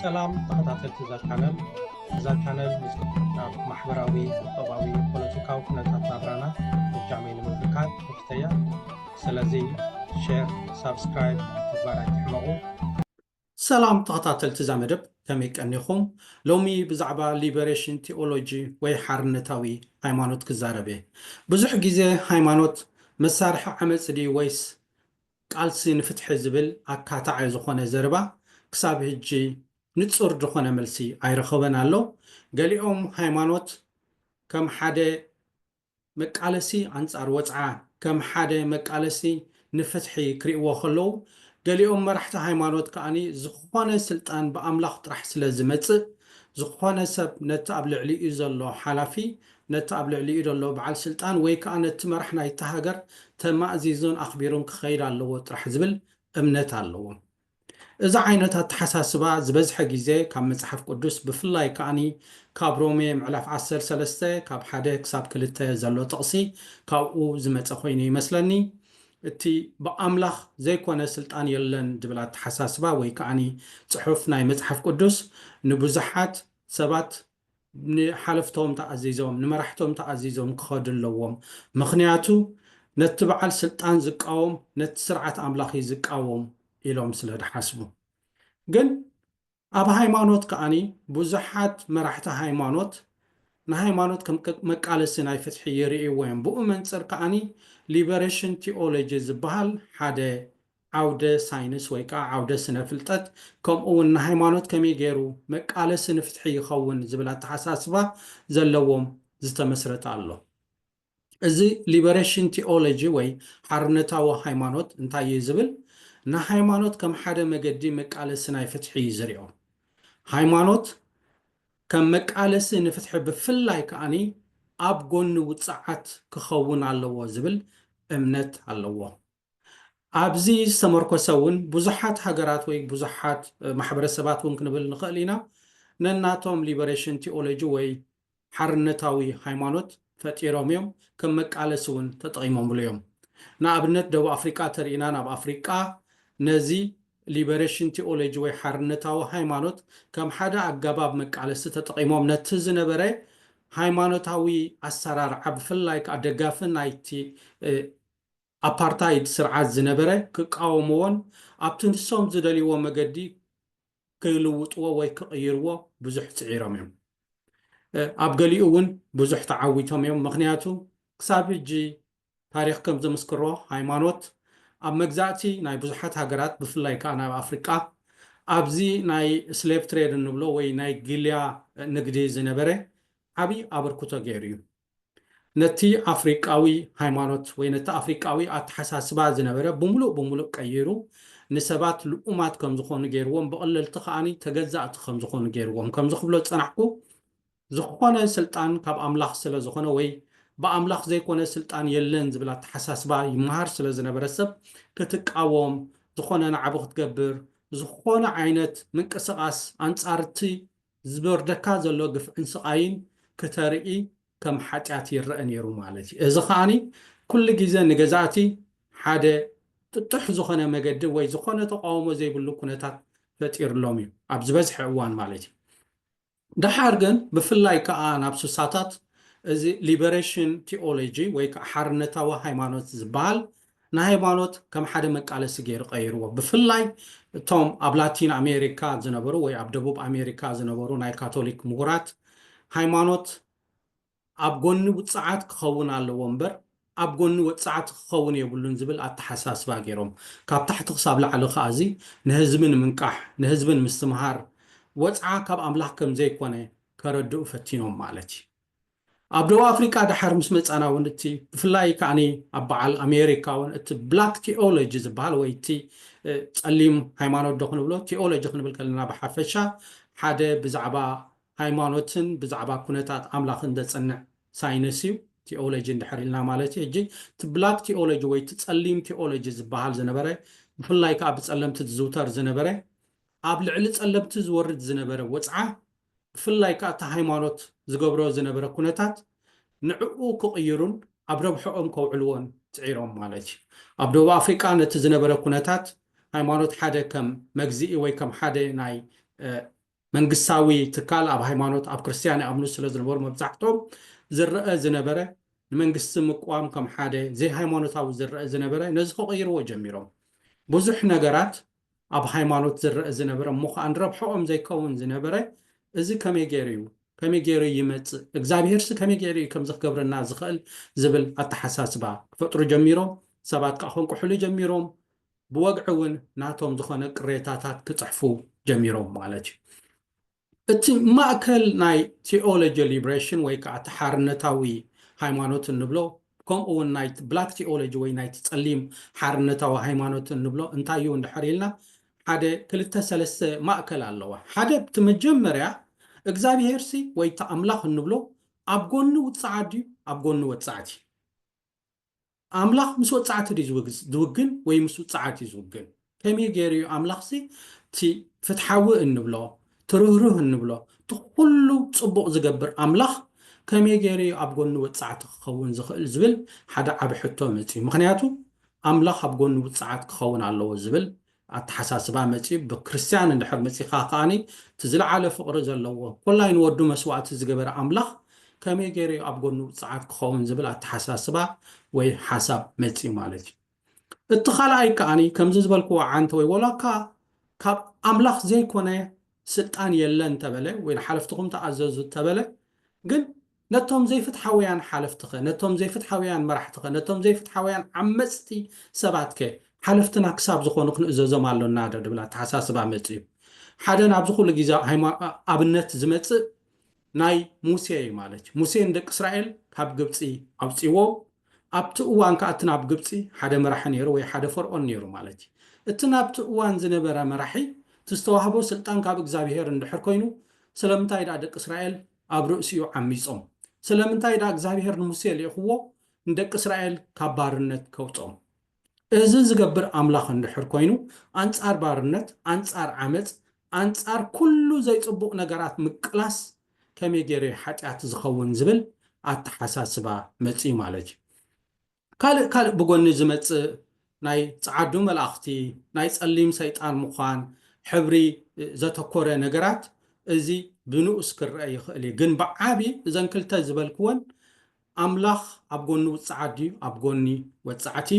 ሰላም ተኸታተልቲ እዛ ቻነል። እዛ ቻነል ምስ ኣብ ማሕበራዊ፣ ቁጠባዊ፣ ፖለቲካዊ ኩነታት ናብራና ፍጃመይ ንምምልካት ንፍተያ። ስለዚ ሼር፣ ሳብስክራይብ ምግባር ኣይትሕመቑ። ሰላም ተኸታተልቲ እዛ መደብ፣ ከመይ ቀኒኹም? ሎሚ ብዛዕባ ሊበሬሽን ቲኦሎጂ ወይ ሓርነታዊ ሃይማኖት ክዛረብ እየ። ብዙሕ ግዜ ሃይማኖት መሳርሒ ዓመፅ ድዩ ወይስ ቃልሲ ንፍትሒ ዝብል ኣካታዒ ዝኾነ ዘረባ ክሳብ ሕጂ ንጹር ዝኾነ መልሲ ኣይረኸበን ኣሎ። ገሊኦም ሃይማኖት ከም ሓደ መቃለሲ ኣንጻር ወጽዓ፣ ከም ሓደ መቃለሲ ንፍትሒ ክርእይዎ ከለዉ፣ ገሊኦም መራሕቲ ሃይማኖት ከኣኒ ዝኾነ ስልጣን ብኣምላኽ ጥራሕ ስለ ዝመጽእ፣ ዝኾነ ሰብ ነቲ ኣብ ልዕሊኡ ዘሎ ሓላፊ፣ ነቲ ኣብ ልዕሊኡ ዘሎ በዓል ስልጣን ወይ ከኣ ነቲ መራሕ ናይቲ ሃገር ተማእዚዙን ኣኽቢሩን ክኸይድ ኣለዎ ጥራሕ ዝብል እምነት ኣለዎም። እዚ ዓይነት ኣተሓሳስባ ዝበዝሐ ግዜ ካብ መጽሓፍ ቅዱስ፣ ብፍላይ ከኣኒ ካብ ሮሜ ምዕራፍ ዓሰርተ ሰለስተ ካብ ሓደ ክሳብ ክልተ ዘሎ ጥቕሲ ካብኡ ዝመጸ ኮይኑ ይመስለኒ። እቲ ብኣምላኽ ዘይኮነ ስልጣን የለን ዝብል ኣተሓሳስባ ወይ ከኣኒ ጽሑፍ ናይ መጽሓፍ ቅዱስ ንብዙሓት ሰባት ንሓለፍቶም ተኣዚዞም፣ ንመራሕቶም ተኣዚዞም ክኸዱ ኣለዎም። ምኽንያቱ ነቲ በዓል ስልጣን ዝቃወም ነቲ ስርዓት ኣምላኽ እዩ ዝቃወም ኢሎም ስለ ዝሓስቡ። ግን ኣብ ሃይማኖት ከኣኒ ብዙሓት መራሕቲ ሃይማኖት ንሃይማኖት ከም ቀ-፣ መቃለሲ ናይ ፍትሒ ይርእይዎ እዮም። ብኡ መንጽር ከኣኒ ሊበሬሽን ቲኦሎጂ ዝበሃል ሓደ ዓውደ ሳይንስ ወይ ከዓ ዓውደ ስነ ፍልጠት፣ ከምኡ እውን ንሃይማኖት ከመይ ገይሩ መቃለሲ ንፍትሒ ይኸውን ዝብል ኣተሓሳስባ ዘለዎም ዝተመስረተ ኣሎ። እዚ ሊበሬሽን ቲኦሎጂ ወይ ሓርነታዊ ሃይማኖት እንታይ እዩ ዝብል? ንሃይማኖት ከም ሓደ መገዲ መቃለሲ ናይ ፍትሒ እዩ ዝሪኦ። ሃይማኖት ከም መቃለሲ ንፍትሒ፣ ብፍላይ ከኣኒ ኣብ ጎኒ ውጽዓት ክኸውን ኣለዎ ዝብል እምነት ኣለዎ። ኣብዚ ዝተመርኮሰ እውን ብዙሓት ሃገራት ወይ ብዙሓት፣ እ፣ ማሕበረሰባት እውን ክንብል ንኽእል ኢና፣ ነናቶም ሊበሬሽን ቲኦሎጂ ወይ ሓርነታዊ ሃይማኖት ፈጢሮም እዮም፣ ከም መቃለሲ እውን ተጠቒሞምሉ እዮም። ንኣብነት ደቡብ ኣፍሪቃ ተሪኢና፣ ናብ ኣፍሪቃ ነዚ ሊበሬሽን ቲኦሎጂ ወይ ሓርነታዊ ሃይማኖት ከም ሓደ ኣገባብ መቃለሲ ተጠቒሞም፣ ነቲ ዝነበረ ሃይማኖታዊ ኣሰራርዓ፣ ብፍላይ ከዓ ደጋፊ ናይቲ፣ እ፣ ኣፓርታይድ ስርዓት ዝነበረ ክቃወምዎን ኣብቲ ንሶም ዝደልይዎ መገዲ ክልውጥዎ ወይ ክቕይርዎ ብዙሕ ጽዒሮም እዮም። እ፣ ኣብ ገሊኡ እውን ብዙሕ ተዓዊቶም እዮም። ምኽንያቱ ክሳብ ሕጂ ታሪኽ ከም ዝምስክሮ፣ ሃይማኖት ኣብ መግዛእቲ ናይ ብዙሓት ሃገራት፣ ብፍላይ ከዓ ናብ ኣፍሪቃ፣ ኣብዚ ናይ ስሌቭ ትሬድ እንብሎ ወይ ናይ ጊልያ ንግዲ ዝነበረ ዓብዪ ኣበርክቶ ገይሩ እዩ። ነቲ ኣፍሪቃዊ ሃይማኖት ወይ ነቲ ኣፍሪቃዊ ኣተሓሳስባ ዝነበረ ብምሉእ ብምሉእ ቀይሩ፣ ንሰባት ልኡማት ከም ዝኾኑ ገይርዎም፣ ብቐለልቲ ከኣኒ ተገዛእቲ ከም ዝኾኑ ገይርዎም። ከምዚ ክብሎ ዝጸናሕኩ፣ ዝኾነ ስልጣን ካብ ኣምላኽ ስለ ዝኾነ ወይ ብኣምላኽ ዘይኮነ ስልጣን የለን ዝብል ኣተሓሳስባ ይመሃር ስለ ዝነበረ፣ ሰብ ክትቃወም፣ ዝኾነ ናዕቢ ክትገብር፣ ዝኾነ ዓይነት ምንቅስቓስ ኣንጻር እቲ ዝበርደካ ዘሎ ግፍዕን ስቓይን ክተርኢ ከም ሓጢኣት ይረአ ነይሩ ማለት እዩ። እዚ ከኣኒ ኩሉ ግዜ ንገዛእቲ ሓደ ጥጡሕ ዝኾነ መገዲ ወይ ዝኾነ ተቃውሞ ዘይብሉ ኩነታት ፈጢርሎም እዩ፣ ኣብ ዝበዝሐ እዋን ማለት እዩ። ደሓር ግን ብፍላይ ከኣ ናብ ስሳታት እዚ ሊበሬሽን ቲኦሎጂ ወይ ከዓ ሓርነታዊ ሃይማኖት ዝበሃል ንሃይማኖት ከም ሓደ መቃለሲ ገይሩ ቀይርዎ። ብፍላይ እቶም ኣብ ላቲን ኣሜሪካ ዝነበሩ ወይ ኣብ ደቡብ ኣሜሪካ ዝነበሩ ናይ ካቶሊክ ምሁራት፣ ሃይማኖት ኣብ ጎኒ ውጽዓት ክኸውን ኣለዎ እምበር ኣብ ጎኒ ወጽዓት ክኸውን የብሉን ዝብል ኣተሓሳስባ ገይሮም፣ ካብ ታሕቲ ክሳብ ላዕሊ ከኣ እዚ ንህዝቢ ንምንቃሕ፣ ንህዝቢ ንምስትምሃር፣ ወጽዓ ካብ ኣምላኽ ከም ዘይኮነ ከረድኡ ፈቲኖም ማለት እዩ። ኣብ ደቡብ ኣፍሪቃ ደሓር ምስ መጻና እውን እቲ ብፍላይ ከኣኒ ኣብ በዓል ኣሜሪካ እውን እቲ ብላክ ቲኦሎጂ ዝበሃል ወይ እቲ፣ እ፣ ጸሊም ሃይማኖት ዶ ክንብሎ፣ ቲኦሎጂ ክንብል ከለና ብሓፈሻ ሓደ ብዛዕባ ሃይማኖትን ብዛዕባ ኩነታት ኣምላኽን ዘጽንዕ ሳይንስ እዩ፣ ቲኦሎጂ እንድሕር ኢልና ማለት እዩ። ሕጂ እቲ ብላክ ቲኦሎጂ ወይ እቲ ጸሊም ቲኦሎጂ ዝበሃል ዝነበረ፣ ብፍላይ ከኣ ብጸለምቲ ዝዝውተር ዝነበረ፣ ኣብ ልዕሊ ጸለምቲ ዝወርድ ዝነበረ ወጽዓ፣ ብፍላይ ከኣ እቲ ሃይማኖት ዝገብሮ ዝነበረ ኩነታት፣ ንዕኡ ክቕይሩን ኣብ ረብሕኦም ከውዕልዎን ጽዒሮም ማለት እዩ። ኣብ ደቡብ ኣፍሪቃ ነቲ ዝነበረ ኩነታት ሃይማኖት ሓደ ከም መግዝኢ ወይ ከም ሓደ ናይ፣ እ፣ መንግስታዊ ትካል ኣብ ሃይማኖት ኣብ ክርስትያን ይኣምኑ ስለ ዝነበሩ መብዛሕቶም ዝረአ ዝነበረ ንመንግስቲ ምቅዋም ከም ሓደ ዘይሃይማኖታዊ ዝረአ ዝነበረ ነዚ ከቕይርዎ ጀሚሮም። ብዙሕ ነገራት ኣብ ሃይማኖት ዝረአ ዝነበረ እሞ ከዓ ንረብሐኦም ዘይከውን ዝነበረ እዚ ከመይ ገይሩ እዩ ከመይ ገይሩ ይመፅእ እግዚኣብሄርሲ ከመይ ገይሩ እዩ ከምዚ ክገብረና ዝኽእል ዝብል ኣተሓሳስባ ክፈጥሩ ጀሚሮም። ሰባት ከዓ ከንቅሕሉ ጀሚሮም። ብወግዒ እውን ናቶም ዝኾነ ቅሬታታት ክፅሕፉ ጀሚሮም ማለት እዩ። እቲ ማእከል ናይ theology liberation ወይ ከዓ እቲ ሓርነታዊ ሃይማኖት እንብሎ ከምኡ እውን ናይ black theology ወይ ናይ ጸሊም ሓርነታዊ ሃይማኖት እንብሎ እንታይ እዩ እንድሕር ኢልና ሓደ ክልተ ሰለስተ ማእከል ኣለዋ። ሓደ እቲ መጀመርያ እግዚኣብሄርሲ ወይ እቲ ኣምላኽ እንብሎ ኣብ ጎኒ ውጽዓት ድዩ ኣብ ጎኒ ወጻዕት እዩ? ኣምላኽ ምስ ወጻዕቲ ድዩ ዝውግን ወይ ምስ ውጻዓት እዩ ዝውግን? ከመይ ገይሩ እዩ ኣምላኽሲ እቲ ፍትሓዊ እንብሎ ትርህሩህ እንብሎ እቲ ኩሉ ጽቡቕ ዝገብር ኣምላኽ ከመይ ገይሩ እዩ ኣብ ጎኒ ወጻዕቲ ክኸውን ዝኽእል ዝብል ሓደ ዓቢ ሕቶ መጽእ እዩ። ምክንያቱ ኣምላኽ ኣብ ጎኒ ውጻዓት ክኸውን ኣለዎ ዝብል ኣተሓሳስባ መጽዩ ብክርስትያን እንድሕር መጺኻ ከኣኒ እቲ ዝለዓለ ፍቕሪ ዘለዎ ኮላይ ንወዱ መስዋእቲ ዝገበረ ኣምላኽ ከመይ ገይሩ ኣብ ጎኑ ውጽዓት ክኸውን ዝብል ኣተሓሳስባ ወይ ሓሳብ መጽዩ ማለት እዩ። እቲ ካልኣይ ከኣኒ ከምዚ ዝበልክዎ ዓንተ ወይ ወላካ ካብ ኣምላኽ ዘይኮነ ስልጣን የለን ተበለ ወይ ንሓለፍትኹም ተኣዘዙ ተበለ ግን ነቶም ዘይፍትሓውያን ሓለፍትኸ ነቶም ዘይፍትሓውያን መራሕትኸ ነቶም ዘይፍትሓውያን ዓመፅቲ ሰባትከ ሓለፍትና ክሳብ ዝኾኑ ክንእዘዞም ኣሎና ዶ ድብል ኣተሓሳስባ መፅእ እዩ። ሓደ ናብዚ ኩሉ ግዜ ኣብነት ዝመፅእ ናይ ሙሴ እዩ ማለት እዩ። ሙሴ ንደቂ እስራኤል ካብ ግብፂ ኣውፅዎም ኣብቲ እዋን ከዓ እቲ ናብ ግብፂ ሓደ መራሒ ነይሩ ወይ ሓደ ፈርኦን ነይሩ ማለት እዩ። እቲ ናብቲ እዋን ዝነበረ መራሒ እቲ ዝተዋህቦ ስልጣን ካብ እግዚኣብሄር እንድሕር ኮይኑ ስለምንታይ ደኣ ደቂ እስራኤል ኣብ ርእሲኡ ዓሚጾም? ስለምንታይ ደኣ እግዚኣብሄር ንሙሴ ልኢኽዎ ንደቂ እስራኤል ካብ ባርነት ከውጾም? እዚ ዝገብር ኣምላኽ እንድሕር ኮይኑ ኣንጻር ባርነት፣ ኣንጻር ዓመጽ፣ ኣንጻር ኩሉ ዘይጽቡቕ ነገራት ምቅላስ ከመይ ገይሩ ሓጢኣት ዝኸውን ዝብል ኣተሓሳስባ መጽኡ ማለት እዩ። ካልእ ካልእ ብጎኒ ዝመጽእ ናይ ጸዓዱ መላእኽቲ ናይ ጸሊም ሰይጣን ምዃን ሕብሪ ዘተኮረ ነገራት እዚ ብንኡስ ክረአ ይኽእል እዩ። ግን ብዓቢ እዘን ክልተ ዝበልክወን ኣምላኽ ኣብ ጎኒ ውጽዓት ድዩ ኣብ ጎኒ ወጻዕቲ?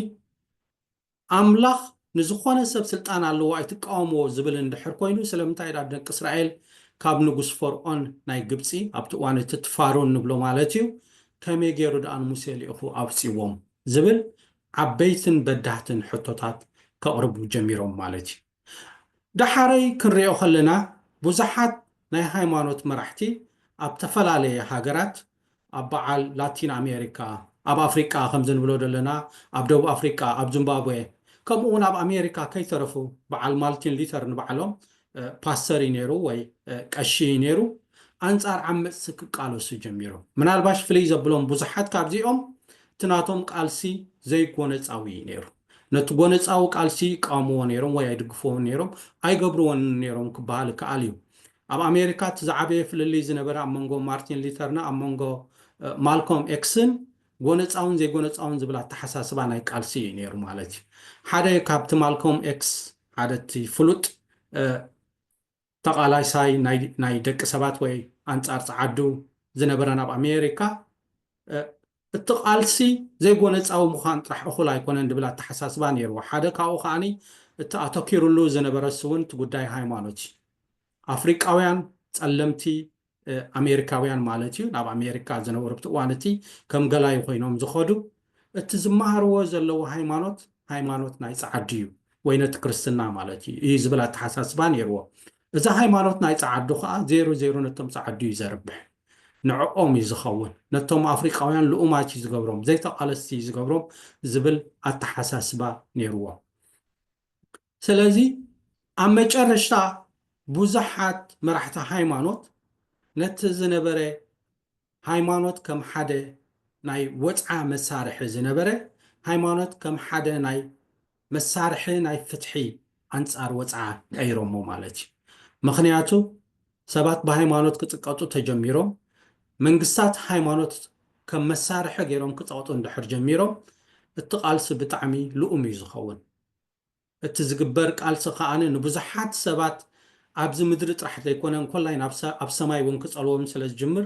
ኣምላኽ ንዝኾነ ሰብ ስልጣን ኣለዎ ኣይትቃወምዎ ዝብል እንድሕር ኮይኑ ስለምንታይ ዳ ደቂ እስራኤል ካብ ንጉስ ፈርዖን ናይ ግብፂ ኣብቲ እዋን እቲ ትፋሮ እንብሎ ማለት እዩ ከመይ ገይሩ ደኣ ንሙሴ ልኢኹ ኣውፅዎም ዝብል ዓበይትን በዳህትን ሕቶታት ከቕርቡ ጀሚሮም ማለት እዩ። ዳሓረይ ክንሪኦ ከለና ብዙሓት ናይ ሃይማኖት መራሕቲ ኣብ ተፈላለየ ሃገራት ኣብ በዓል ላቲን ኣሜሪካ ኣብ ኣፍሪቃ ከምዚ ንብሎ ዘለና ኣብ ደቡብ ኣፍሪቃ ኣብ ዚምባብዌ ከምኡ እውን ኣብ ኣሜሪካ ከይተረፉ በዓል ማርቲን ሉተር ንባዕሎም ፓስተር እዩ ነይሩ ወይ ቀሺ እዩ ነይሩ ኣንጻር ዓመፅቲ ክቃለሱ ጀሚሮም ምናልባሽ ፍልይ ዘብሎም ብዙሓት ካብዚኦም እቲ ናቶም ቃልሲ ዘይጎነፃዊ እዩ ነይሩ ነቲ ጎነፃዊ ቃልሲ ይቃወምዎ ነይሮም ወይ ኣይድግፍዎን ነይሮም ኣይገብርዎን ነይሮም ክበሃል ይከኣል እዩ ኣብ ኣሜሪካ እቲ ዝዓበየ ፍልልይ ዝነበረ ኣብ መንጎ ማርቲን ሉተርና ኣብ መንጎ ማልኮም ኤክስን ጎነፃውን ዘይጎነፃውን ዝብል ኣተሓሳስባ ናይ ቃልሲ እዩ ነይሩ ማለት እዩ ሓደ ካብቲ ማልኮም ኤክስ ሓደ እቲ ፍሉጥ ተቓላሳይ ናይ ደቂ ሰባት ወይ ኣንጻር ጸዓዱ ዝነበረ ናብ ኣሜሪካ እቲ ቃልሲ ዘይጎነጻዊ ምዃን ጥራሕ እኹል ኣይኮነን ድብል ኣተሓሳስባ ነይርዎ ሓደ ካብኡ ከዓኒ እቲ ኣተኪሩሉ ዝነበረ ስውን እቲ ጉዳይ ሃይማኖት እዩ ኣፍሪቃውያን ጸለምቲ ኣሜሪካውያን ማለት እዩ ናብ ኣሜሪካ ዝነበሩ ብቲ እዋን እቲ ከም ገላይ ኮይኖም ዝኸዱ እቲ ዝመሃርዎ ዘለዉ ሃይማኖት ሃይማኖት ናይ ጸዓዱ እዩ ወይ ነቲ ክርስትና ማለት እዩ እዩ ዝብል ኣተሓሳስባ ነይርዎ እዛ ሃይማኖት ናይ ጸዓዱ ከዓ ዜሮ ዜሮ ነቶም ጸዓዱ እዩ ዘርብሕ ንዕኦም እዩ ዝኸውን ነቶም ኣፍሪቃውያን ልኡማት እዩ ዝገብሮም ዘይተቃለስቲ እዩ ዝገብሮም ዝብል ኣተሓሳስባ ነይርዎ ስለዚ ኣብ መጨረሽታ ብዙሓት መራሕቲ ሃይማኖት ነቲ ዝነበረ ሃይማኖት ከም ሓደ ናይ ወፅዓ መሳርሒ ዝነበረ ሃይማኖት ከም ሓደ ናይ መሳርሒ ናይ ፍትሒ ኣንፃር ወፅዓ ቀይሮሞ ማለት እዩ ምክንያቱ ሰባት ብሃይማኖት ክጥቀጡ ተጀሚሮም መንግስታት ሃይማኖት ከም መሳርሒ ገይሮም ክፀቕጡ እንድሕር ጀሚሮም እቲ ቃልሲ ብጣዕሚ ልኡም እዩ ዝኸውን እቲ ዝግበር ቃልሲ ከዓነ ንብዙሓት ሰባት ኣብዚ ምድሪ ጥራሕ ዘይኮነ እንኮላይ ኣብ ሰማይ እውን ክፀልዎም ስለ ዝጅምር፣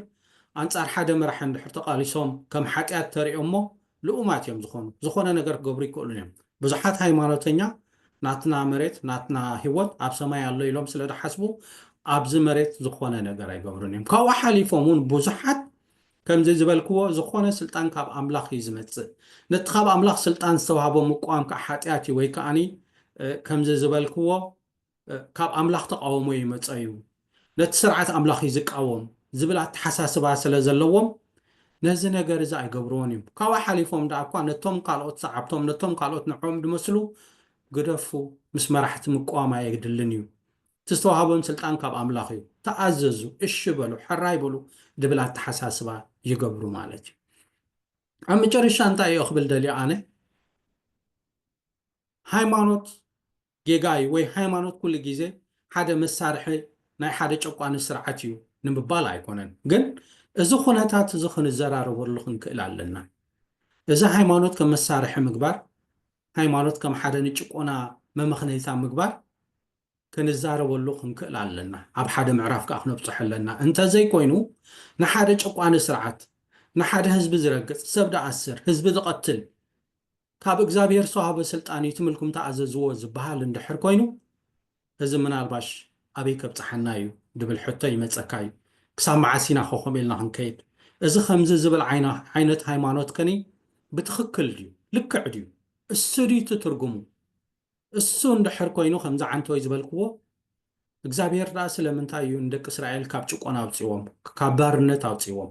ኣንፃር ሓደ መራሒ እንድሕር ተቃሊሶም ከም ሓጢኣት ተሪኦሞ ልኡማት እዮም ዝኾኑ። ዝኾነ ነገር ክገብሩ ይክእሉን እዮም። ብዙሓት ሃይማኖተኛ ናትና መሬት ናትና ህይወት ኣብ ሰማይ ኣሎ ኢሎም ስለ ዝሓስቡ ኣብዚ መሬት ዝኾነ ነገር ኣይገብሩን እዮም። ካብኡ ሓሊፎም እውን ብዙሓት ከምዚ ዝበልክዎ ዝኾነ ስልጣን ካብ ኣምላኽ እዩ ዝመፅእ። ነቲ ካብ ኣምላኽ ስልጣን ዝተዋህቦ ምቋም ከዓ ሓጢኣት እዩ ወይ ከዓኒ ከምዚ ዝበልክዎ ካብ ኣምላኽ ተቃውሞ ይመፀ እዩ፣ ነቲ ስርዓት ኣምላኽ እዩ ዝቃወም ዝብል ኣተሓሳስባ ስለ ዘለዎም ነዚ ነገር እዚ ኣይገብርዎን እዮም። ካብኡ ሓሊፎም ደኣ እኳ ነቶም ካልኦት ሰዓብቶም ነቶም ካልኦት ንዕኦም ዝመስሉ ግደፉ፣ ምስ መራሕቲ ምቅዋም ኣየግድልን እዩ። እቲ ዝተዋህቦም ስልጣን ካብ ኣምላኽ እዩ። ተኣዘዙ፣ እሺ በሉ፣ ሕራይ በሉ ድብል ኣተሓሳስባ ይገብሩ ማለት እዩ። ኣብ መጨረሻ እንታይ እዮ ክብል ደልዮ ኣነ፣ ሃይማኖት ጌጋ እዩ ወይ ሃይማኖት ኩሉ ግዜ ሓደ መሳርሒ ናይ ሓደ ጨቋኒ ስርዓት እዩ ንምባል ኣይኮነን። ግን እዚ ኩነታት እዚ ክንዘራረበሉ ክንክእል ኣለና። እዚ ሃይማኖት ከም መሳርሒ ምግባር፣ ሃይማኖት ከም ሓደ ንጭቆና መመኽነይታ ምግባር ክንዛረበሉ ክንክእል ኣለና። ኣብ ሓደ ምዕራፍ ከዓ ክነብፅሖ ኣለና። እንተዘይኮይኑ ንሓደ ጨቋኒ ስርዓት፣ ንሓደ ህዝቢ ዝረግፅ፣ ሰብ ዝኣስር፣ ህዝቢ ዝቐትል፣ ካብ እግዚኣብሔር ዝተዋህበ ስልጣን እዩ፣ ትምልኩም ተኣዘዝዎ ዝበሃል እንድሕር ኮይኑ፣ እዚ ምናልባሽ ኣበይ ከብፅሓና እዩ ድብል ሕቶ ይመፀካ እዩ። ክሳብ መዓስ ኢና ኸ ከምኡ ኢልና ክንከይድ? እዚ ከምዚ ዝብል ዓይና- ዓይነት ሃይማኖት ከኒ ብትኽክል ድዩ? ልክዕ ድዩ? እሱ ድዩ እቲ ትርጉሙ? እሱ እንድሕር ኮይኑ ከምዚ ዓንተወይ ዝበልክዎ እግዚኣብሔር ደኣ ስለምንታይ እዩ ንደቂ እስራኤል ካብ ጭቆና ኣውፅዎም፣ ካብ ባርነት ኣውፅዎም?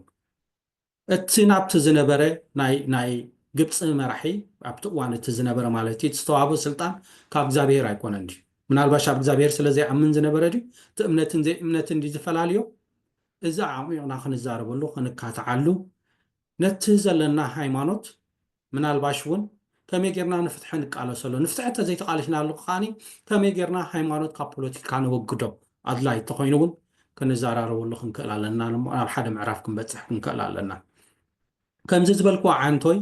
እቲ ናብቲ ዝነበረ ናይ ናይ ግብፂ መራሒ ኣብቲ እዋን እቲ ዝነበረ ማለት እዩ ዝተዋህቦ ስልጣን ካብ እግዚኣብሔር ኣይኮነን ድዩ? ምናልባሽ ኣብ እግዚኣብሔር ስለ ዘይኣምን ዝነበረ ድዩ? እቲ እምነትን ዘይእምነትን ድዩ ዝፈላልዮ? እዚ ዓሚቕና ክንዛረበሉ ክንካትዓሉ ነቲ ዘለና ሃይማኖት ምናልባሽ እውን ከመይ ጌርና ንፍትሒ ንቃለሰሉ ንፍትሒ እንተዘይተቃሊስናሉ ከዓኒ ከመይ ጌርና ሃይማኖት ካብ ፖለቲካ ነወግዶ ኣድላይ እንተኮይኑ እውን ክንዘራረበሉ ክንክእል ኣለና። ናብ ሓደ ምዕራፍ ክንበፅሕ ክንክእል ኣለና። ከምዚ ዝበልክዎ ዓንቶይ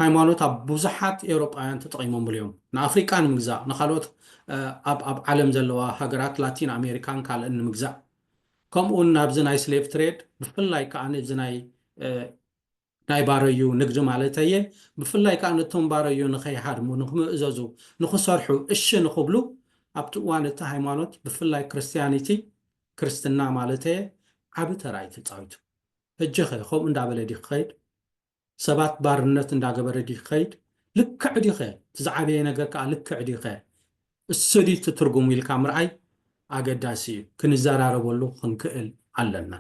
ሃይማኖት ኣብ ብዙሓት ኤውሮጳውያን ተጠቒሞምሉ እዮም። ንኣፍሪቃ ንምግዛእ ንካልኦት ኣብ ኣብ ዓለም ዘለዋ ሃገራት ላቲን ኣሜሪካን ካልእን ንምግዛእ ከምኡውን ናብዚ ናይ ስሌቭ ትሬድ ብፍላይ ከዓ እዚ ናይ ናይ ባረዩ ንግዲ ማለት እየ። ብፍላይ ከዓ ነቶም ባረዩ ንኸይሃድሙ ንክምእዘዙ ንክሰርሑ እሺ ንክብሉ ኣብቲ እዋን እቲ ሃይማኖት ብፍላይ ክርስትያኒቲ ክርስትና ማለት እየ ዓቢ ተራ እዩ ተፃዊቱ። ሕጂ ኸ ከምኡ እንዳበለ ድዩ ክኸይድ? ሰባት ባርነት እንዳገበረ ድዩ ክኸይድ? ልክዕ ድዩ ኸ? እቲ ዝዓበየ ነገር ከዓ ልክዕ ድዩ ኸ? እሱ ድዩ እቲ ትርጉሙ ኢልካ ምርኣይ ኣገዳሲ እዩ። ክንዘራረበሉ ክንክእል ኣለና።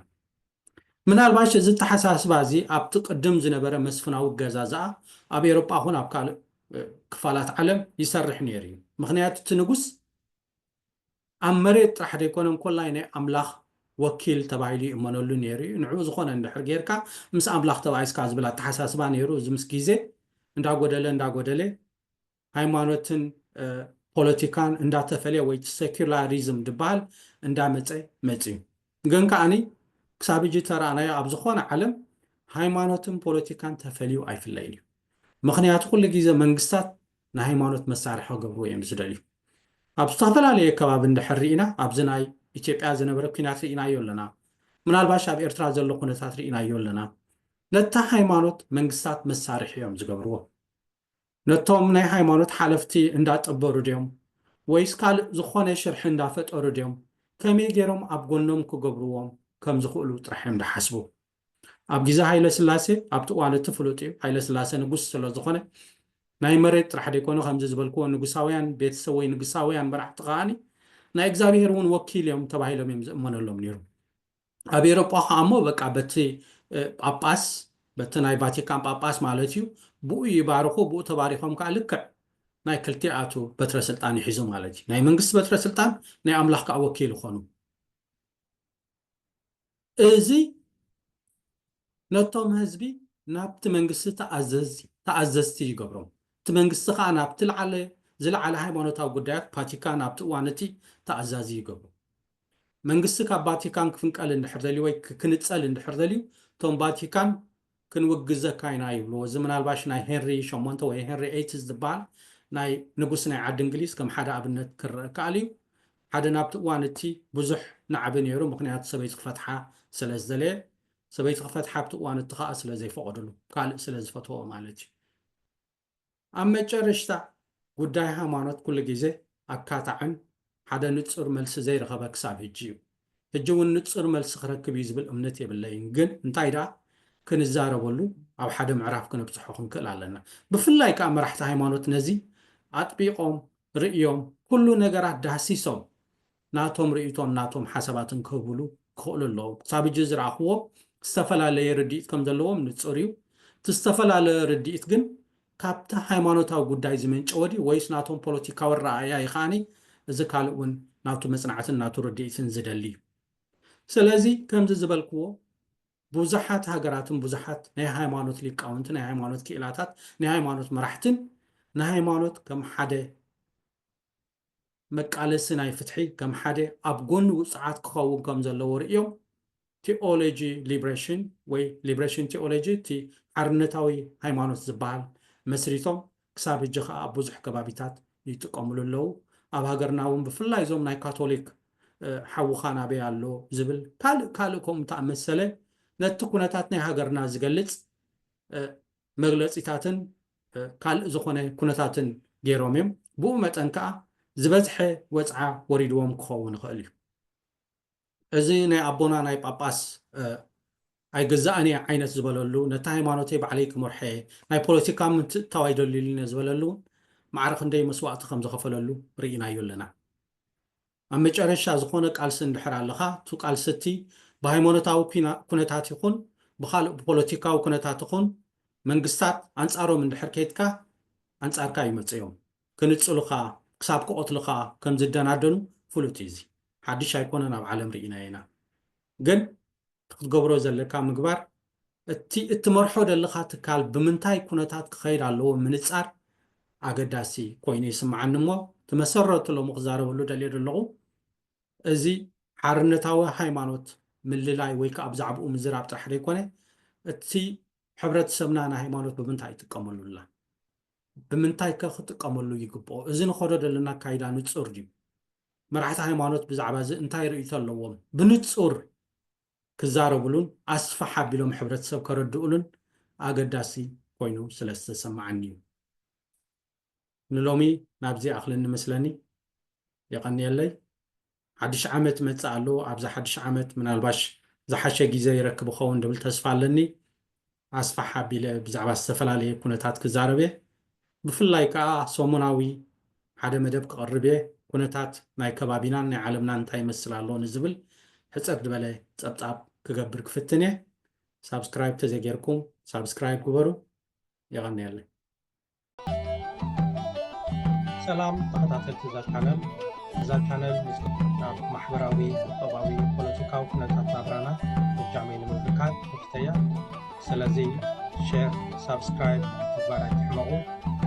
ምናልባሽ እዚ ኣተሓሳስባ እዚ ኣብቲ ቅድም ዝነበረ መስፍናዊ ኣገዛዝኣ ኣብ ኤውሮጳ ኹን ኣብ ካልእ ክፋላት ዓለም ይሰርሕ ነይሩ እዩ። ምኽንያቱ እቲ ንጉስ ኣብ መሬት ጥራሕ ዘይኮነ እንኮላይ ናይ ኣምላኽ ወኪል ተባሂሉ ይእመነሉ ነይሩ እዩ። ንዕኡ ዝኾነ እንድሕር ጌርካ ምስ ኣምላኽ ተባኢስካ ዝብል ኣተሓሳስባ ነይሩ። እዚ ምስ ግዜ እንዳጎደለ እንዳጎደለ ሃይማኖትን ፖለቲካን እንዳተፈለየ ወይ ሴኩላሪዝም ዝበሃል እንዳመፀ መፅዩ። ግን ከዓኒ ክሳብ ሕጂ ተረኣናዮ ኣብ ዝኾነ ዓለም ሃይማኖትን ፖለቲካን ተፈልዩ ኣይፍለይን እዩ። ምኽንያቱ ኩሉ ግዜ መንግስታት ንሃይማኖት መሳርሒ ክገብርዎ እዮም ዝደልዩ። ኣብ ዝተፈላለየ ከባቢ እንድሕር ርኢና ኣብዚ ናይ ኢትዮጵያ ዝነበረ ኲናት ርኢናዮ ኣለና። ምናልባሽ ኣብ ኤርትራ ዘሎ ኩነታት ርኢናዮ ኣለና። ነታ ሃይማኖት መንግስታት መሳርሒ እዮም ዝገብርዎ። ነቶም ናይ ሃይማኖት ሓለፍቲ እንዳጠበሩ ድዮም ወይስ ካልእ ዝኾነ ሽርሒ እንዳፈጠሩ ድዮም? ከመይ ገይሮም ኣብ ጎኖም ክገብርዎም ከም ዝኽእሉ ጥራሕ እዮም ዝሓስቡ። ኣብ ግዜ ሃይለ ስላሴ ኣብቲ እዋን እቲ ፍሉጥ እዩ። ሃይለ ስላሴ ንጉስ ስለ ዝኾነ ናይ መሬት ጥራሕ ዘይኮነ ከምዚ ዝበልክዎ ንጉሳውያን ቤተሰብ ወይ ንጉሳውያን መራሕቲ ከዓኒ ናይ እግዚኣብሔር እውን ወኪል እዮም ተባሂሎም እዮም ዝእመነሎም ነይሩ። ኣብ ኤሮጳ ከዓ እሞ በቃ በቲ ጳጳስ በቲ ናይ ቫቲካን ጳጳስ ማለት እዩ ብኡ ይባርኹ ብኡ ተባሪኾም ከዓ ልክዕ ናይ ክልቲኣቱ በትረ ስልጣን ይሕዙ ማለት እዩ። ናይ መንግስቲ በትረ ስልጣን ናይ ኣምላኽ ከዓ ወኪል ይኾኑ። እዚ ነቶም ህዝቢ ናብቲ መንግስቲ ተኣዘዝቲ ይገብሮም። እቲ መንግስቲ ከዓ ናብቲ ዝለዓለ ሃይማኖታዊ ጉዳያት ቫቲካን ኣብቲ እዋን እቲ ተኣዛዚ ይገብሮ። መንግስቲ ካብ ቫቲካን ክፍንቀል እንድሕር ደልዩ ወይ ክንፀል እንድሕር ደልዩ እቶም ቫቲካን ክንውግዘካ ኢና ይብልዎ። እዚ ምናልባሽ ናይ ሄንሪ ሸሞንተ ወይ ሄንሪ ኤይት ዝበሃል ናይ ንጉስ ናይ ዓዲ እንግሊዝ ከም ሓደ ኣብነት ክረአ ከኣል እዩ። ሓደ ናብቲ እዋን እቲ ብዙሕ ናዕቢ ነይሩ። ምኽንያቱ ሰበይቲ ክፈትሓ ስለ ዝደለየ፣ ሰበይቲ ክፈትሓ ኣብቲ እዋን እቲ ከዓ ስለ ዘይፈቐድሉ፣ ካልእ ስለ ዝፈትዎ ማለት እዩ። ኣብ መጨረሽታ ጉዳይ ሃይማኖት ኩሉ ግዜ ኣካታዕን ሓደ ንጹር መልሲ ዘይረኸበ ክሳብ ሕጂ እዩ። ሕጂ እውን ንጹር መልሲ ክረክብ እዩ ዝብል እምነት የብለይን። ግን እንታይ ደኣ ክንዛረበሉ ኣብ ሓደ ምዕራፍ ክነብጽሖ ክንክእል ኣለና። ብፍላይ ከኣ መራሕቲ ሃይማኖት ነዚ ኣጥቢቖም ርእዮም ኩሉ ነገራት ዳህሲሶም ናቶም ርእይቶን ናቶም ሓሳባትን ክህብሉ ክኽእሉ ኣለዎም። ክሳብ ሕጂ ዝረኣኽዎ ዝተፈላለየ ርድኢት ከም ዘለዎም ንጹር እዩ። እቲ ዝተፈላለየ ርድኢት ግን ካብቲ ሃይማኖታዊ ጉዳይ ዝመንጨወ ድዩ ወይስ ናቶም ፖለቲካዊ ኣረኣእያ እዩ ከዓኒ እዚ ካልእ እውን ናቱ መጽናዕትን ናቱ ርድኢትን ዝደሊ እዩ። ስለዚ ከምዚ ዝበልክዎ ብዙሓት ሃገራትን ብዙሓት ናይ ሃይማኖት ሊቃውንትን ናይ ሃይማኖት ክኢላታት ናይ ሃይማኖት መራሕትን ንሃይማኖት ከም ሓደ መቃለሲ ናይ ፍትሒ ከም ሓደ ኣብ ጎኒ ውፅዓት ክኸውን ከም ዘለዎ ርእዮም ቴኦሎጂ ሊብሬሽን ወይ ሊብሬሽን ቴኦሎጂ እቲ ሓርነታዊ ሃይማኖት ዝበሃል መስሪቶም ክሳብ ሕጂ ከዓ ኣብ ብዙሕ ከባቢታት ይጥቀምሉ ኣለዉ። ኣብ ሃገርና እውን ብፍላይ እዞም ናይ ካቶሊክ ሓውኻ ናበይ ኣሎ ዝብል ካልእ ካልእ ከምኡ ተኣመሰለ ነቲ ኩነታት ናይ ሃገርና ዝገልፅ መግለፂታትን ካልእ ዝኾነ ኩነታትን ገይሮም እዮም። ብኡ መጠን ከዓ ዝበዝሐ ወፅዓ ወሪድዎም ክኸውን ይኽእል እዩ። እዚ ናይ ኣቦና ናይ ጳጳስ ኣይግዛእን እየ ዓይነት ዝበለሉ፣ ነቲ ሃይማኖተይ ባዕለይ ክመርሖ እየ፣ ናይ ፖለቲካ ምትእትታው ኣይደልዩልን እየ ዝበለሉ እውን ማዕረ ክንደይ መስዋእቲ ከም ዝኸፈለሉ ርኢናዮ ኣለና። ኣብ መጨረሻ ዝኾነ ቃልሲ እንድሕር ኣለኻ፣ እቲ ቃልሲ እቲ ብሃይማኖታዊ ኩነታት ይኹን ብኻልእ ብፖለቲካዊ ኩነታት ይኹን መንግስታት ኣንፃሮም እንድሕር ከይድካ ኣንፃርካ ይመፅዮም። ክንፅሉኻ ክሳብ ክቐትሉኻ ከም ዝደናደኑ ፍሉጥ እዩ። እዚ ሓድሽ ኣይኮነን፣ ኣብ ዓለም ርኢናዮ ኢና። ግን ክትገብሮ ዘለካ ምግባር እቲ እትመርሖ ዘለኻ ትካል ብምንታይ ኩነታት ክኸይድ ኣለዎ ምንፃር ኣገዳሲ ኮይኑ ይስምዓኒ። እሞ እቲ መሰረቱ ሎሚ ክዛረበሉ ደልየ ዘለኹ እዚ ሓርነታዊ ሃይማኖት ምልላይ ወይ ከዓ ብዛዕባኡ ምዝራብ ጥራሕ ዘይኮነ እቲ ሕብረተሰብና ንሃይማኖት ብምንታይ ይጥቀመሉ ኣላ? ብምንታይ ከ ክጥቀመሉ ይግብኦ? እዚ ንኸዶ ዘለና ኣካይዳ ንፁር ድዩ? መራሕቲ ሃይማኖት ብዛዕባ እዚ እንታይ ርእይቶ ኣለዎም? ብንፁር ክዛረብሉን ኣስፍሕ ኣቢሎም ሕብረተሰብ ከረድኡሉን ኣገዳሲ ኮይኑ ስለ ዝተሰማዓኒ እዩ። ንሎሚ ናብዚ ይኣኽለኒ መስለኒ። የቐንየለይ። ሓድሽ ዓመት ይመጽእ ኣሎ። ኣብዚ ሓድሽ ዓመት ምናልባሽ ዝሓሸ ግዜ ይረክብ ይኸውን ድብል ተስፋ ኣለኒ። ኣስፋሕ ኣቢለ ብዛዕባ ዝተፈላለየ ኩነታት ክዛረብ እየ። ብፍላይ ከኣ ሰሙናዊ ሓደ መደብ ክቐርብ እየ። ኩነታት ናይ ከባቢናን ናይ ዓለምናን እንታይ ይመስል ኣሎ ንዝብል ሕጽር ዝበለ ጸብጻብ ክገብር ክፍትን እየ። ሳብስክራይብ ተዘይጌርኩም ሳብስክራይብ ግበሩ። የቐንየለይ። ሰላም ተኸታተልቲ እዛ ቻነል። እዛ ቻነል ምስ ናብ ማሕበራዊ፣ ቁጠባዊ፣ ፖለቲካዊ ኩነታት ናብራና እጃመይ ንምብርካት ከፊተያ። ስለዚ ሼር፣ ሳብስክራይብ ምግባር ኣይትሕመቑ።